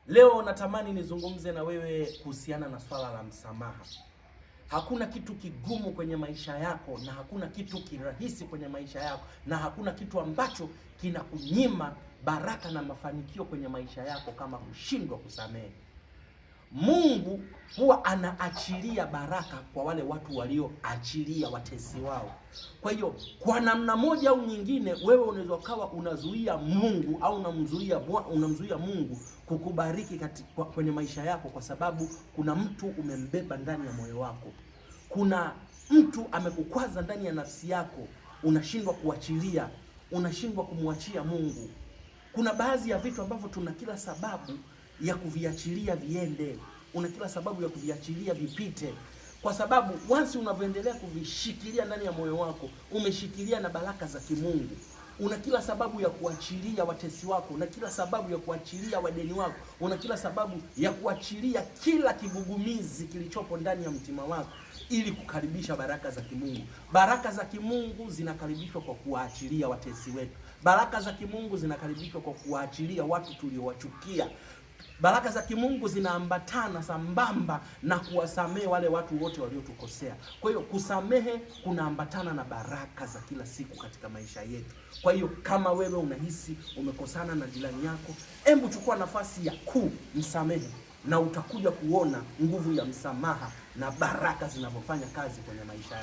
Leo natamani nizungumze na wewe kuhusiana na swala la msamaha. Hakuna kitu kigumu kwenye maisha yako na hakuna kitu kirahisi kwenye maisha yako na hakuna kitu ambacho kinakunyima baraka na mafanikio kwenye maisha yako kama kushindwa kusamehe. Mungu huwa anaachilia baraka kwa wale watu walioachilia watesi wao. Kwa hiyo kwa namna moja au nyingine, wewe unaweza ukawa unazuia Mungu au unamzuia Mungu kukubariki kwenye maisha yako, kwa sababu kuna mtu umembeba ndani ya moyo wako, kuna mtu amekukwaza ndani ya nafsi yako, unashindwa kuachilia, unashindwa kumwachia Mungu. Kuna baadhi ya vitu ambavyo tuna kila sababu ya kuviachilia viende, una kila sababu ya kuviachilia vipite, kwa sababu once unavyoendelea kuvishikilia ndani ya moyo wako, umeshikilia na baraka za kimungu. Una kila sababu ya kuachilia watesi wako, una kila sababu ya kuachilia wadeni wako, una kila sababu ya kuachilia kila kigugumizi kilichopo ndani ya mtima wako ili kukaribisha baraka za kimungu. Baraka za kimungu zinakaribishwa kwa kuwaachilia watesi wetu. Baraka za kimungu zinakaribishwa kwa kuwaachilia watu tuliowachukia. Baraka za kimungu zinaambatana sambamba na kuwasamehe wale watu wote waliotukosea. Kwa hiyo kusamehe kunaambatana na baraka za kila siku katika maisha yetu. Kwa hiyo kama wewe unahisi umekosana na jirani yako, hebu chukua nafasi ya kumsamehe na utakuja kuona nguvu ya msamaha na baraka zinavyofanya kazi kwenye maisha yako.